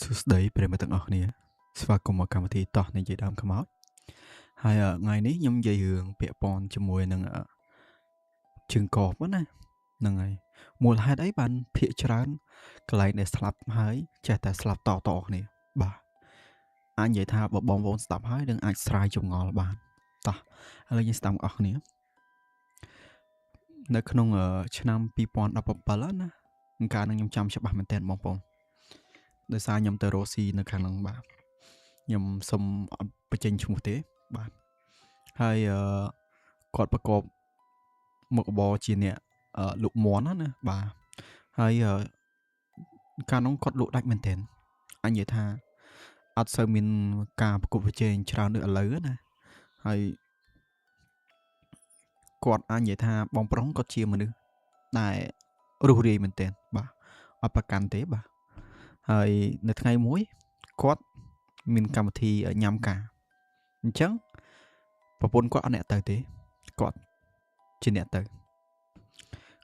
សួស្តីប្រិយមិត្តទាំងអស់គ្នាស្វាគមន៍មកកម្មវិធីតោះនិយាយដើមខ្មោចហើយថ្ងៃនេះខ្ញុំនិយាយរឿងពាក់ព័ន្ធជាមួយនឹងជើងកបណាហ្នឹងហើយមូលហេតុអីបានភាកច្រើនកន្លែងដែលស្លាប់ហើយចេះតែស្លាប់តតគ្នាបាទអាចនិយាយថាបើបងប្អូនស្ដាប់ហើយនឹងអាចស្រាយចម្ងល់បានតោះឥឡូវយើងស្ដាប់បងប្អូនគ្នានៅក្នុងឆ្នាំ2017ណាកាលនឹងខ្ញុំចាំច្បាស់មែនទែនបងប្អូនដោយសារខ្ញុំទៅរកស៊ីនៅខាងហ្នឹងបាទខ្ញុំសុំអត់បញ្ចេញឈ្មោះទេបាទហើយគាត់ប្រកបមុខរបរជាអ្នកលក់មាន់ណាបាទហើយកាលនោះគាត់លក់ដាច់មែនទែនអញនិយាយថាអត់សូវមានការប្រកួតប្រជែងច្រើនដូចឥឡូវណាហើយគាត់អាចនិយាយថាបងប្រុសគាត់ជាមនុស្សដែលរុះរាយមែនទែនបាទអត់ប្រកាន់ទេបាទហើយនៅថ្ងៃមួយគាត់មានកម្មវិធីញ៉ាំការអញ្ចឹងប្រពន្ធគាត់អត់អ្នកទៅទេគាត់ជាអ្នកទៅ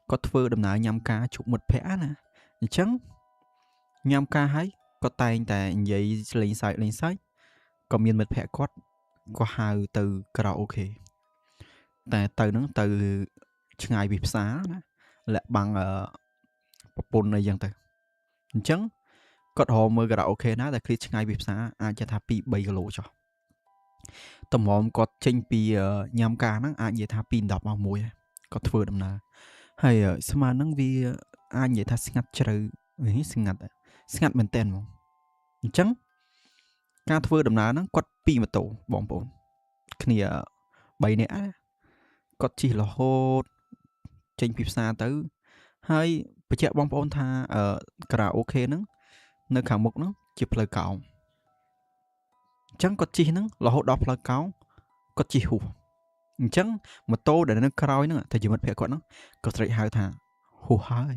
គាត់ធ្វើដំណើរញ៉ាំការជួបមិត្តភ័ក្តិណាអញ្ចឹងញ៉ាំការហើយគាត់តែងតែនិយាយលេងសើចលេងសើចក៏មានមិត្តភ័ក្តិគាត់ក៏ហៅទៅការ៉ាអូខេតែទៅហ្នឹងទៅឆ្ងាយពីផ្សារណាលាក់បាំងប្រពន្ធអីចឹងទៅអញ្ចឹងគាត់រកមើលការ៉ាអូខេណាដែលឃ្លាតឆ្ងាយពីផ្សារអាចថា2 3គីឡូចុះតម្រាំគាត់ចេញពីញ៉ាំការហ្នឹងអាចនិយាយថា2 10មកមួយគាត់ធ្វើដំណើរហើយស្មានហ្នឹងវាអាចនិយាយថាស្ងាត់ជ្រៅនេះស្ងាត់ស្ងាត់មែនតើហ្មងអញ្ចឹងការធ្វើដំណើរហ្នឹងគាត់ពីម៉ូតូបងប្អូនគ្នា3នាក់គាត់ជិះរហូតចេញពីផ្សារទៅហើយបញ្ជាក់បងប្អូនថាការ៉ាអូខេហ្នឹងនៅខាងមុខហ្នឹងជាផ្លូវកោងអញ្ចឹងគាត់ជិះហ្នឹងរហូតដល់ផ្លូវកោងគាត់ជិះហួសអញ្ចឹងម៉ូតូដែលនៅក្រោយហ្នឹងតែជាមិត្តភក្តិគាត់ហ្នឹងក៏ស្រែកហៅថាហួសហើយ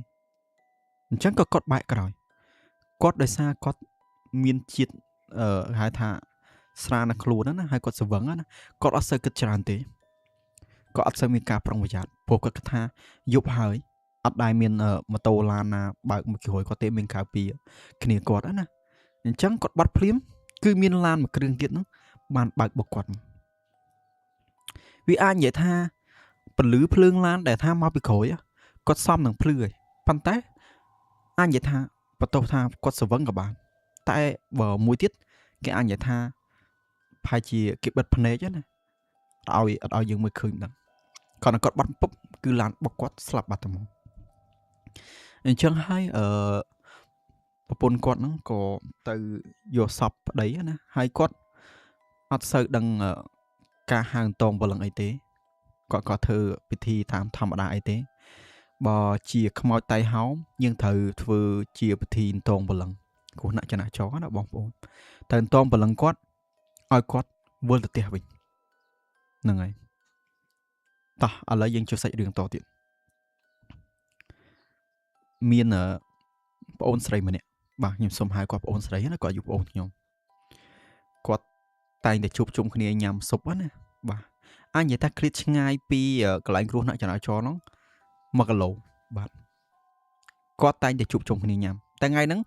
អញ្ចឹងក៏គាត់បែកក្រោយគាត់ដោយសារគាត់មានជាតិហៅថាស្រានៅខ្លួនហ្នឹងណាហើយគាត់ស្វឹងណាគាត់អត់សូវគិតច្រើនទេគាត់អត់សូវមានការប្រុងប្រយ័ត្នព្រោះគាត់គិតថាយប់ហើយអត់ដែលមានម៉ូតូឡានណាបើកមកក្រោយគាត់ទេមានក្រៅពីគ្នាគាត់ណាអញ្ចឹងគាត់បាត់ភ្លាមគឺមានឡានមួយគ្រឿងទៀតហ្នឹងបានបើកបុកគាត់វាអាចនិយាយថាពលឺភ្លើងឡានដែលថាមកពីក្រោយគាត់សំនឹងភ្លឺហើយប៉ុន្តែអាចនិយាយថាបន្ទោសថាគាត់ស្វឹងក៏បានតែបើមួយទៀតគេអាចនិយាយថាប្រហែលជាគេបិទភ្នែកណាឲ្យអត់ឲ្យយើងមើលឃើញដឹងគាត់គាត់បាត់ពុបគឺឡានបុកគាត់ស្លាប់បាត់តែមកអញ្ចឹងហើយប្រពន្ធគាត់ហ្នឹងក៏ទៅយកសពប្តីណាហើយគាត់អត់សូវដឹងការហៅតងព្រលឹងអីទេគាត់ក៏ធ្វើពិធីតាមធម្មតាអីទេបើជាខ្មោចតៃហោមយើងត្រូវធ្វើជាពិធីតងព្រលឹងគ្រោះថ្នាក់ចរាចរណ៍ណាបងប្អូនតែតងព្រលឹងគាត់ឲ្យគាត់វិលទៅផ្ទះវិញហ្នឹងហើយតោះឥឡូវយើងចូលសាច់រឿងតទៀតមានប្អូនស្រីម្នាក់បាទខ្ញុំសូមហៅគាត់ប្អូនស្រីណាគាត់អាយុប្អូនខ្ញុំគាត់តែងតែជួបជុំគ្នាញ៉ាំស៊ុបណាបាទអាចនិយាយថាឃ្លាតឆ្ងាយពីកន្លែងគ្រោះថ្នាក់ចរាចរណ៍ហ្នឹង1គីឡូបាទគាត់តែងតែជួបជុំគ្នាញ៉ាំតែថ្ងៃហ្នឹង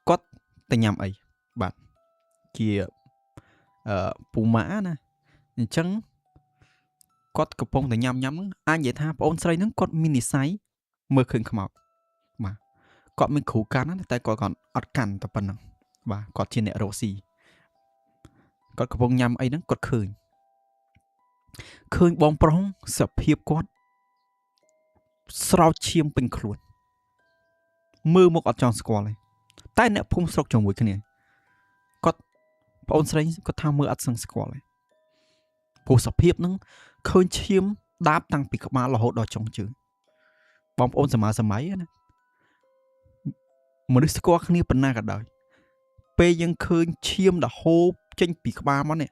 គាត់ទៅញ៉ាំអីបាទជាពូម៉ាណាអញ្ចឹងគាត់កំពុងតែញ៉ាំហ្នឹងអាចនិយាយថាប្អូនស្រីហ្នឹងគាត់មាននិស័យមើលឃើញខ្មោចបាទគាត់មានគ្រូកាន់ណាតែគាត់អត់កាន់តែប៉ុណ្្នឹងបាទគាត់ជាអ្នករកស៊ីគាត់កំពុងញ៉ាំអីហ្នឹងគាត់ឃើញបងប្រុសសភាពគាត់ស្រោចឈាមពេញខ្លួនមើលមកអត់ចង់ស្គាល់ទេតែអ្នកភូមិស្រុកជាមួយគ្នាគាត់ប្អូនស្រីគាត់ថាមើលអត់សឹងស្គាល់ទេព្រោះសភាពហ្នឹងឃើញឈាមដាបតាំងពីក្បាលរហូតដល់ចុងជើងបងប្អូនសម័យណាមនុស្សស្គាល់គ្នាប៉ុណ្ណាក៏ដោយពេលយើងឃើញឈាមដែលហូរចេញពីក្បាលមកនេះ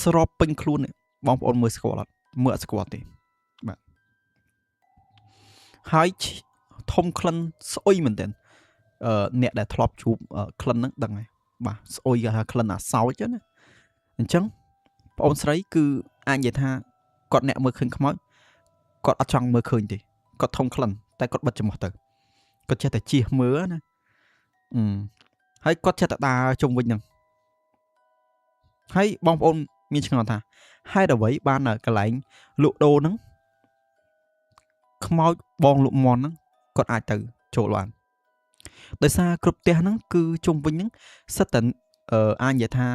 ស្របពេញខ្លួននេះបងប្អូនមើលស្គាល់អត់មើលអត់ស្គាល់ទេបាទហើយធំក្លិនស្អុយមែនទែនអ្នកដែលធ្លាប់ជួបក្លិនហ្នឹងដឹងហើយបាទស្អុយគេថាក្លិនអាសោចណាអញ្ចឹងប្អូនស្រីគឺអាចនិយាយថាគាត់អ្នកមើលឃើញខ្មោចគាត់អត់ចង់មើលឃើញទេគាត់ធំក្លិនតែគាត់បិទច្រមុះទៅគាត់ចេះតែជៀសមើលណា ហើយគាត់ចេះតែដើរជុំវិញហ្នឹងហើយបងប្អូនមានឆ្ងល់ថាហេតុអ្វីបានកន្លែងលក់ដូរហ្នឹងខ្មោចបងលក់មន់ហ្នឹងគាត់អាចទៅចូលបានដោយសារគ្រប់ផ្ទះហ្នឹងគឺជុំវិញហ្នឹងសិតតែអាចនិយាយថា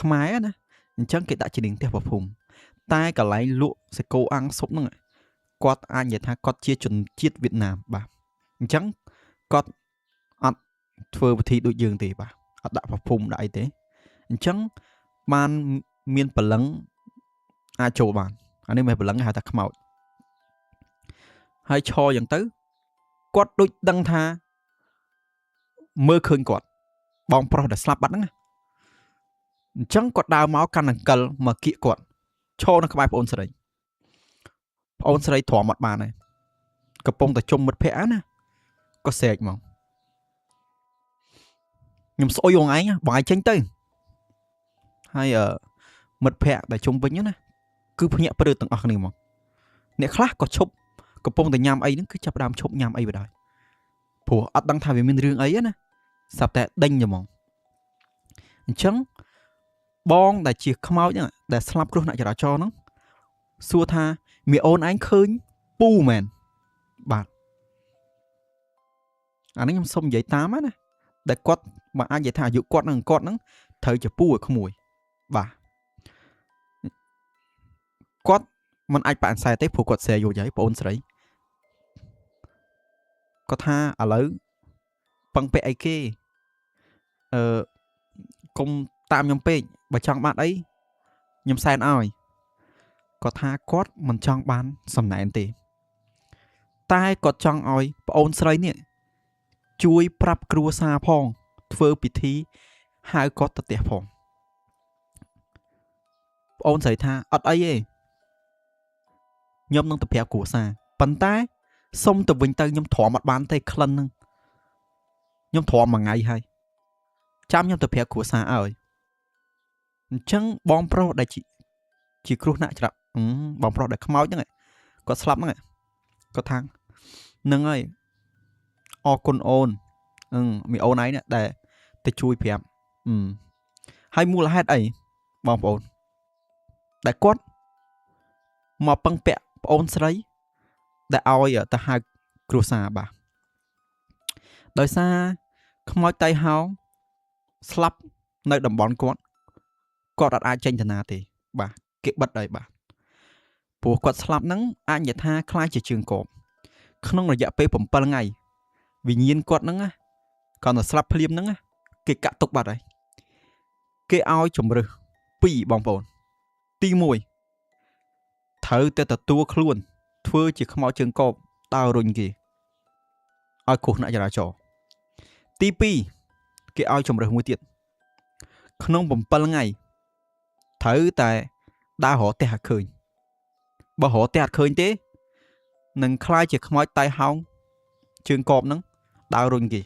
ខ្មែរណាអញ្ចឹងគេដាក់ជានាងផ្ទះប្រភូមិតែកន្លែងលក់សាច់គោអាំងស៊ុបហ្នឹងគាត់អាចនិយាយថាគាត់ជាជនជាតិវៀតណាមបាទអញ្ចឹងគាត់អត់ធ្វើពិធីដូចយើងទេបាទអត់ដាក់ប្រភូមិដាក់អីទេអញ្ចឹងបានមានព្រលឹងអាចចូលបានអានេះមិនព្រលឹងហៅថាខ្មោចហើយឈរយ៉ាងទៅគាត់ដូចដឹងថាមើលឃើញគាត់បងប្រុសដែលស្លាប់បាត់ហ្នឹងអញ្ចឹងគាត់ដើរមកកាន់អង្កលមកគៀកគាត់ឈរនៅក្បែរប្អូនស្រីប្អូនស្រីទ្រាំអត់បានហើយកំពុងតែជុំមិត្តភ័ក្តិណាក៏ស្រែកមកខ្ញុំស្អុយបងឯងបងឯងចេញទៅហើយមិត្តភ័ក្តិដែលជុំវិញណាគឺភ្ញាក់ព្រឺទាំងអស់គ្នាមកអ្នកខ្លះក៏ឈប់កំពុងតែញ៉ាំអីហ្នឹងគឺចាប់ផ្ដើមឈប់ញ៉ាំអីបណ្ដោយព្រោះអត់ដឹងថាវាមានរឿងអីណាស្រាប់តែដេញហ្មងអញ្ចឹងបងដែលជាខ្មោចហ្នឹងដែលស្លាប់គ្រោះថ្នាក់ចរាចរណ៍ហ្នឹងសួរថាមីអូនឯងឃើញពូមែនបាទអានេះខ្ញុំសុំនិយាយតាមណាដែលគាត់បើអាចនិយាយថាអាយុគាត់នឹងគាត់ហ្នឹងត្រូវជាពូឲ្យក្មួយបាទគាត់មិនអាចបដិសេធទេព្រោះគាត់ស្រែយល់ហើយប្អូនស្រីគាត់ថាឥឡូវពឹងពាក់អីគេអឺកុំតាមខ្ញុំពេកបើចង់បានអីខ្ញុំសែនឲ្យគាត់ថាគាត់មិនចង់បានសំណែនទេតែគាត់ចង់ឲ្យប្អូនស្រីនេះជួយប្រាប់គ្រួសារផងធ្វើពិធីហៅគាត់ទៅផ្ទះផងប្អូនស្រីថាអត់អីទេខ្ញុំនឹងទៅប្រាប់គ្រួសារប៉ុន្តែសុំទៅវិញទៅខ្ញុំទ្រាំអត់បានទេក្លិនហ្នឹងខ្ញុំទ្រាំមួយថ្ងៃហើយចាំខ្ញុំទៅប្រាប់គ្រួសារឲ្យអញ្ចឹងបងប្រុសដែលជាគ្រោះថ្នាក់ច្រាប់បងប្រុសដែលខ្មោចហ្នឹងគាត់ស្លាប់ហ្នឹងគាត់ថាហ្នឹងហើយអរគុណអូនមីអូនឯងដែលទៅជួយប្រាប់ហើយមូលហេតុអីបងប្អូនដែលគាត់មកពឹងពាក់ប្អូនស្រីដែលឲ្យទៅហៅគ្រួសារបាទដោយសារខ្មោចតៃហោងស្លាប់នៅតំបន់គាត់គាត់អត់អាចចេញទៅណាទេបាទគេបិទហើយបាទព្រោះគាត់ស្លាប់ហ្នឹងអាចនិយាយថាខ្លាចជាជើងកបក្នុងរយៈពេល7ថ្ងៃវិញ្ញាណគាត់ហ្នឹងណាគាត់ទៅស្លាប់ភ្លាមហ្នឹងណាគេកាក់ទុកបាត់ហើយគេឲ្យជំរើស2បងប្អូនទី1ត្រូវតែទទួលខ្លួនធ្វើជាខ្មោចជើងកបដើររុញគេឲ្យគ្រោះថ្នាក់ចរាចរណ៍ទី2គេឲ្យជំរើសមួយទៀតក្នុង7ថ្ងៃត្រូវតែដើររកផ្ទះឲ្យឃើញបើរកផ្ទះអត់ឃើញទេនឹងខ្លាយជាខ្មោចតៃហោងជើងកបហ្នឹងដើររុញគេ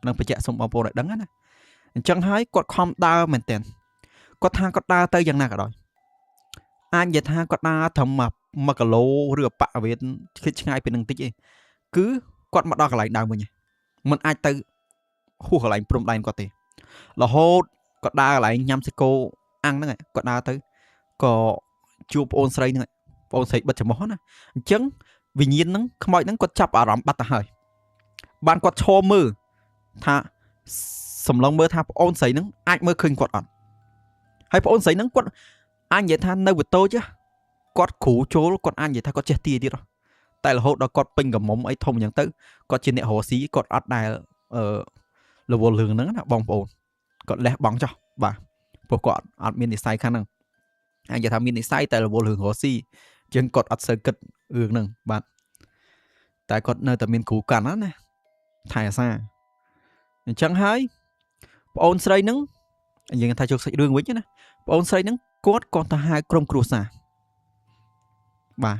នឹងបញ្ជាក់សូមបងប្អូនឲ្យដឹងណាអញ្ចឹងហើយគាត់ខំដើរមែនទែនគាត់ថាគាត់ដើរទៅយ៉ាងណាក៏ដោយអាចនិយាយថាគាត់ដើរត្រឹម1គីឡូឬអបវេនឃ្លាតឆ្ងាយពីនឹងតិចឯងគឺគាត់មកដល់កន្លែងដើមវិញមិនអាចទៅហួសកន្លែងព្រំដែនគាត់ទេរហូតគាត់ដើរកន្លែងញ៉ាំសាច់គោអាំងហ្នឹងគាត់ដើរទៅក៏ជួបប្អូនស្រីហ្នឹងប្អូនស្រីបិទច្រមុះណាអញ្ចឹងវិញ្ញាណហ្នឹងខ្មោចហ្នឹងគាត់ចាប់អារម្មណ៍បាត់ទៅហើយបានគាត់ឈរមើលថាសម្លឹងមើលថាប្អូនស្រីហ្នឹងអាចមើលឃើញគាត់អត់ហើយប្អូនស្រីហ្នឹងគាត់អាចនិយាយថានៅវតូចគាត់គ្រូចូលគាត់អាចនិយាយថាគាត់ចេះទាទៀតតែរហូតដល់គាត់ពេញកំមុំអីធំអញ្ចឹងទៅគាត់ជាអ្នករកស៊ីគាត់អត់ដែលអឺរវល់រឿងហ្នឹងណាបងប្អូនគាត់លះបង់ចោះបាទព្រោះគាត់អត់មាននិស័យខាងហ្នឹងអាចនិយាយថាមាននិស័យតែរវល់រឿងរកស៊ីអញ្ចឹងគាត់អត់សូវគិតរឿងហ្នឹងបាទតែគាត់នៅតែមានគ្រូកាន់ណាថែអាសាអញ្ចឹងហើយប្អូនស្រីហ្នឹងយើងថាចូលសាច់រឿងវិញណាប្អូនស្រីហ្នឹងគាត់ក៏ទៅហៅក្រុមគ្រួសារបាទ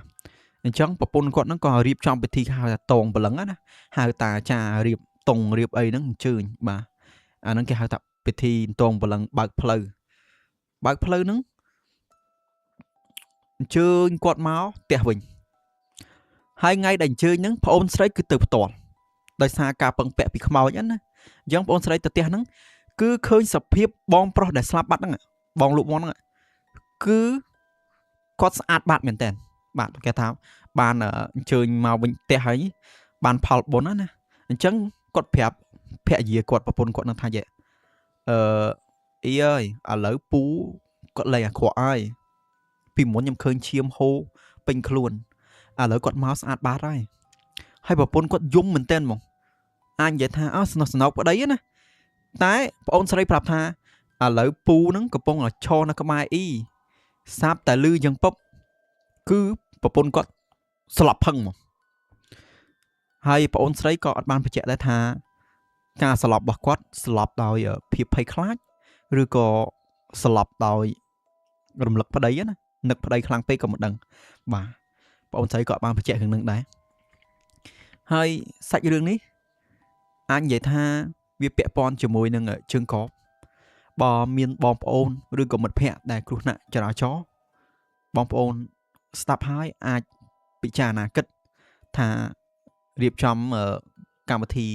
អញ្ចឹងប្រពន្ធគាត់ហ្នឹងក៏រៀបចំពិធីហៅថាតងព្រលឹងណាហៅតាចារៀបតងរៀបអីហ្នឹងអញ្ជើញបាទអាហ្នឹងគេហៅថាពិធីតងព្រលឹងបើកផ្លូវបើកផ្លូវហ្នឹងអញ្ជើញគាត់មកផ្ទះវិញហើយថ្ងៃដែលអញ្ជើញហ្នឹងប្អូនស្រីគឺទៅផ្ទាល់ដោយសារការពឹងពាក់ពីខ្មោចណា អញ្ចឹងបងស្រីទៅផ្ទះហ្នឹងគឺឃើញសភាពបងប្រុសដែលស្លាប់បាត់ហ្នឹងបងលក់មាន់ហ្នឹងគឺគាត់ស្អាតបាត់មែនតើបាទគេថាបានអញ្ជើញមកវិញផ្ទះហើយបានផលបុណ្យណាអញ្ចឹងគាត់ប្រាប់ភរិយាគាត់ប្រពន្ធគាត់នឹងថាយេអឺអ៊ីអើយឥឡូវពូគាត់លែងអាក្រក់ហើយពីមុនខ្ញុំឃើញឈាមហូរពេញខ្លួនឥឡូវគាត់មកស្អាតបាតហើយហើយប្រពន្ធគាត់យំមែនតើហ្មងអាចនិយាយថាអើស្នុកស្នោកប្តីណាតែប្អូនស្រីប្រាប់ថាឥឡូវពូនឹងកំពុងតែឈរនៅក្បែរអ៊ីសាបតែលឺយ៉ាងពុបគឺប្រពន្ធគាត់ស្លាប់ផឹងហ្មងហើយប្អូនស្រីក៏អត់បានបញ្ជាក់ដែរថាការស្លាប់របស់គាត់ស្លាប់ដោយភាពភ័យខ្លាចឬក៏ស្លាប់ដោយរំលឹកប្តីណានឹកប្តីខ្លាំងពេកក៏មិនដឹងបាទប្អូនស្រីក៏បានបញ្ជាក់រឿងនឹងដែរហើយសាច់រឿងនេះអាចនិយាយថាវាពាក់ព័ន្ធជាមួយនឹងជើងកបបើមានបងប្អូនឬក៏មិត្តភ័ក្តិដែលគ្រោះថ្នាក់ចរាចរណ៍បងប្អូនស្ដាប់ហើយអាចពិចារណាគិតថារៀបចំកម្មវិធី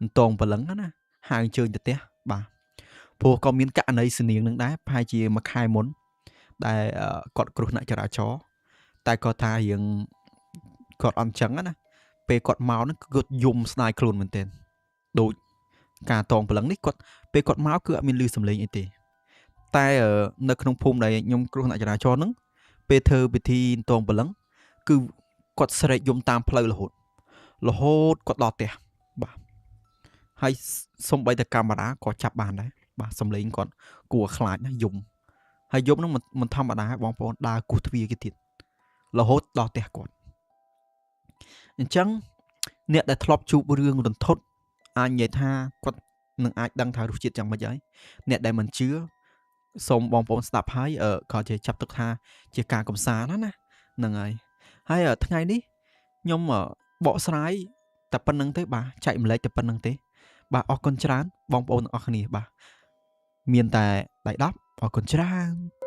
អន្តងព្រលឹងណាហៅអញ្ជើញទៅផ្ទះបាទព្រោះក៏មានករណីស្នៀងនឹងដែរប្រហែលជាមួយខែមុនដែលគាត់គ្រោះថ្នាក់ចរាចរណ៍តែគាត់ថារៀងគាត់អត់ចឹងណាពេលគាត់មកហ្នឹងគឺគាត់យំស្ដាយខ្លួនមែនទែនដូចការតងព្រលឹងនេះគាត់ពេលគាត់មកគឺអត់មានលឺសំឡេងអីទេតែនៅក្នុងភូមិដែលខ្ញុំគ្រោះថ្នាក់ចរាចរណ៍ហ្នឹងពេលធ្វើពិធីតងព្រលឹងគឺគាត់ស្រែកយំតាមផ្លូវរហូតគាត់ដល់ផ្ទះបាទហើយសំបីតែកាមេរ៉ាក៏ចាប់បានដែរបាទសំឡេងគាត់គួរខ្លាចណាយំហើយយំហ្នឹងមិនធម្មតាបងប្អូនដើរគោះទ្វារគេទៀតរហូតដល់ផ្ទះគាត់អញ្ចឹងអ្នកដែលធ្លាប់ជួបរឿងរន្ធត់អាចនិយាយថាគាត់នឹងអាចដឹងថារសជាតិយ៉ាងម៉េចហើយអ្នកដែលមិនជឿសូមបងប្អូនស្ដាប់ហើយក៏ជាចាប់ទុកថាជាការកំសាន្តណាហ្នឹងហើយហើយថ្ងៃនេះខ្ញុំបកស្រាយតែប៉ុណ្្នឹងទេបាទចែកម្លែកតែប៉ុណ្្នឹងទេបាទអរគុណច្រើនបងប្អូនទាំងអស់គ្នាបាទមានតែដៃ10អរគុណច្រើន។